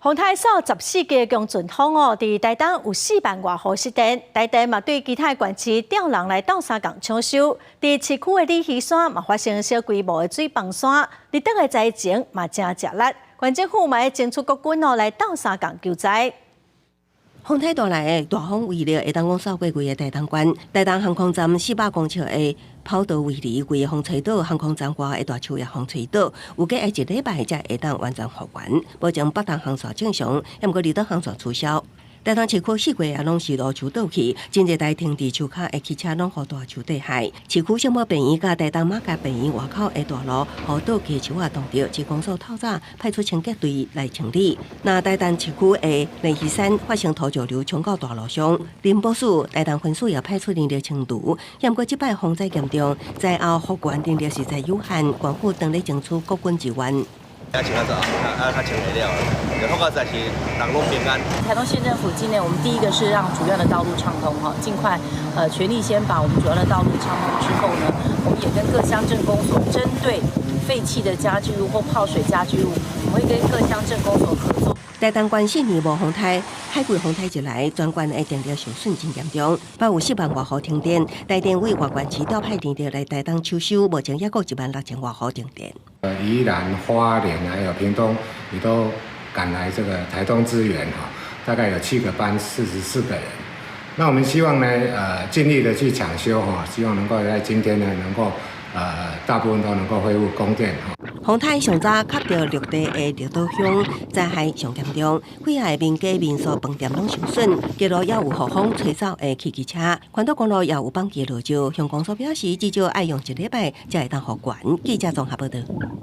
風颱掃14支強陣風哦，佇台東有4萬外戶失電，台電嘛對其他縣市調人來鬥相共搶修。佇市區的鯉魚山嘛發生小規模的水崩山，離島的災情嘛誠食力，縣政府嘛欲徵出國軍哦來鬥相共救災。風颱帶來的大風威力會當講掃過規个台東縣，台東航空站400公尺的跑道圍籬，規个風吹倒，航空站外的大樹也風吹倒，預計愛一禮拜才會當完全復原。目前北東航線正常，毋過離島航線取消。台東市區四界也攏是蘆樹倒去，真濟台停佇樹跤的汽車攏予大樹綴害。市區聖母病院佮台東馬偕病院外口的大路，予倒去樹仔擋著，市公所透早派出清潔隊來清理。那台東市區的連魚山發生土石流衝到大路上，林保署台東分署也派出人力清除。毋過這擺風災嚴重，災後復原人力實在有限，縣府當咧爭取國軍支援。啊，穿啊，啊，較清會了，就好佳哉是人攏平安。台東縣政府今年，我們第一個是讓主要的道路暢通，哈，盡快，全力先把我們主要的道路暢通之後呢，我們也跟各鄉鎮公所針對廢棄的家具物或泡水家具物，我們會跟各鄉鎮公所合作。台東縣4年無風颱，海季風颱一來，全縣的電力受損真嚴重，北有4萬外戶停電。台電為外縣市調派電力來台東搶修，目前抑閣1萬6千外戶停電。宜蘭花蓮還有屏東，也都趕來這個台東支援哈，大概有七個班，44個人。那我們希望呢，盡力的去搶修哈，希望能夠在今天呢，能夠大部分都能夠恢復供電哈。風颱上早卡著陸地的綠島鄉，災害上嚴重，幾下民家民宿飯店攏受損，街路也有予風吹走的汽機車，環島公路也有放棄落石。鄉公所表示，至少愛用一禮拜才會當復原。記者綜合報道。